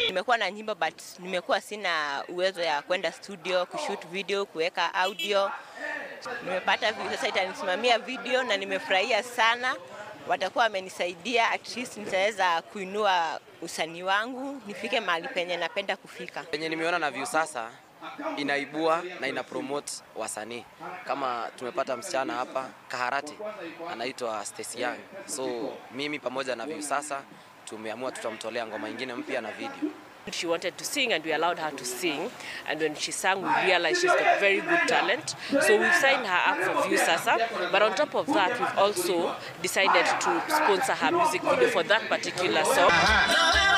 Nimekuwa na nyimbo but nimekuwa sina uwezo ya kwenda studio kushoot video, kuweka audio. Nimepata sasa itanisimamia video na nimefurahia sana. Watakuwa wamenisaidia, at least nitaweza kuinua usanii wangu nifike mahali penye napenda kufika. Penye nimeona na Viusasa inaibua na ina promote wasanii. Kama tumepata msichana hapa Kaharati anaitwa Stacy Young. So mimi pamoja na Viusasa tumeamua tutamtolea ngoma nyingine mpya na video. She wanted to sing and we allowed her to sing, and when she sang we realized she's got very good talent, so we've signed her up for Viusasa. But on top of that, we've also decided to sponsor her music video for that particular song.